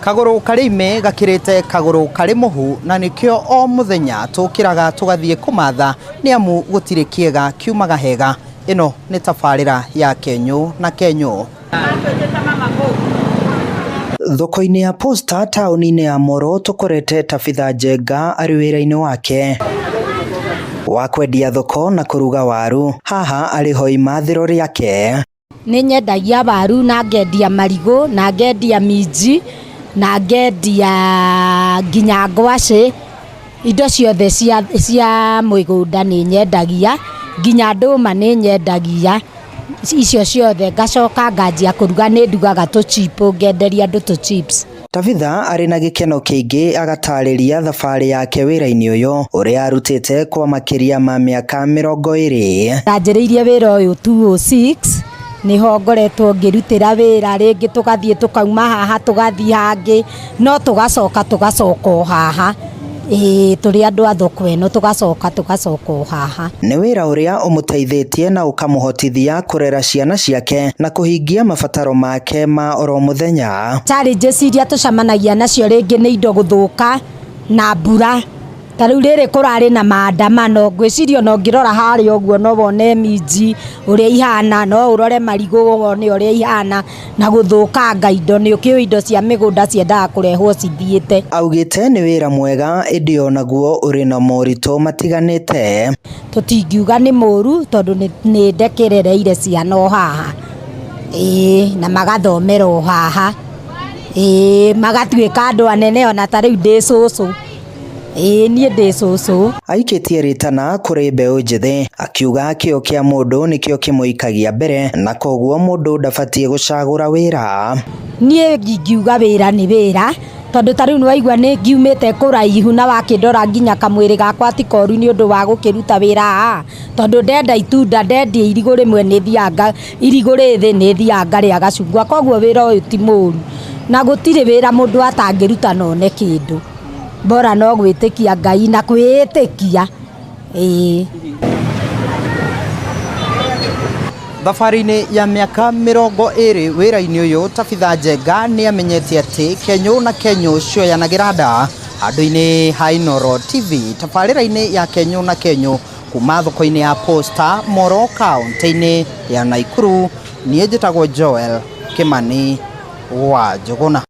Kagũrũ karĩ ime gakĩrĩte kagũrũ karĩ mũhu na nĩkĩo o mũthenya tũkĩraga tũgathiĩ kũmatha nĩ amu gũtirĩ kĩega kiumaga hega. Ĩno nĩ tabarĩra ya Kenyũ na Kenyũ. Thoko-inĩ ya Posta taũni-inĩ ya Moro tũkorete Tabitha Njenga arĩ wĩra-inĩ wake wa kwendia thoko na kũruga waru. Haha arĩ ho imathĩro rĩake. Nĩ nyendagia waru na ngendia marigũ na ngendia minji na ngendia nginya ngwacĩ, indo ciothe cia mũgũnda nĩ nyendagia, nginya ndũma nĩ nyendagia, icio ciothe ngacoka nganjia kũruga, nĩ ndugaga tũ chip ngenderia andũ tũ chips. Tabitha arĩ na gĩkeno kĩingĩ agatarĩria thabarĩ yake wĩra-inĩ ũyũ ũrĩa arutĩte kwa makĩria ma mĩaka 20. Ndanjĩrĩirie wĩra ũyũ 2006 nĩho ngoretwo ngĩrutĩra wĩra, rĩngĩ tũgathiĩ tũkauma haha tũgathiĩ hangĩ, no tũgacoka tũgacoka o haha. Ĩĩ tũrĩ andũ a thoko ĩno tũgacoka tũgacoka o haha. Nĩ wĩra ũrĩa ũmũteithĩtie na ũkamũhotithia kũrera ciana ciake na kũhingia mabataro make ma oro mũthenya. Challenges iria tũcemanagia nacio rĩngĩ nĩ indo gũthũka na mbura. Ta rĩu rĩrĩ kũrarĩ na maandamano, ngwĩciria ona ũngĩrora harĩa ũguo no wone minji ũrĩa ihana, no ũrore marigũ wone ũrĩa ihana, na gũthũkanga indo, nĩ ũkĩũĩ indo cia mĩgũnda ciendaga kũrehwo cithiĩte. Augĩte nĩ wĩra mwega ĩndĩ onaguo ũrĩ na moritũ matiganĩte. Tũtingiuga nĩ mũru tondũ nĩ ndekerereire ciana o haha, ĩĩ na magathomera o haha, ĩĩ magatuĩka andũ anene ona ta rĩu ndĩ cũcũ. Ĩĩ niĩ ndĩ cũcũ. Aikĩtie rĩtana kũrĩ mbeũ njĩthĩ akiuga kĩo kĩa mũndũ nĩkĩo kĩmũikagia mbere na koguo mũndũ ndabatiĩ gũcagũra wĩra. Niĩ ingiuga wĩra nĩ wĩra tondũ ta rĩu nĩwaigua nĩ ngiumĩte kũraihu na wakĩndora nginya kamwĩrĩ gakwa ti koru nĩ ũndũ wa gũkĩruta wĩra haha, tondũ ndenda itunda ndendia irigũ rĩmwe nĩ thiaga irigũ rĩthĩ nĩ thiaga ngarĩa gacungwa, koguo wĩra ũyũ ti mũru na gũtirĩ wĩra mũndũ atangĩruta na one kĩndũ. Bora no gwĩtĩkia Ngai na kwĩĩtĩkia, ĩĩ. Thabarĩ-inĩ ya mĩaka 20 wĩra-inĩ ũyũ Tabitha Njenga nĩ amenyete atĩ Kenyũ na Kenyũ cioyanagĩra nda handũ-inĩ ha Inooro TV tabarĩra-inĩ ya Kenyũ na Kenyũ kuma thoko-inĩ ya Posta Moro kaũntĩ-inĩ ya Nakuru. Niĩ njĩtagwo Joel Kimani wa Njũgũna.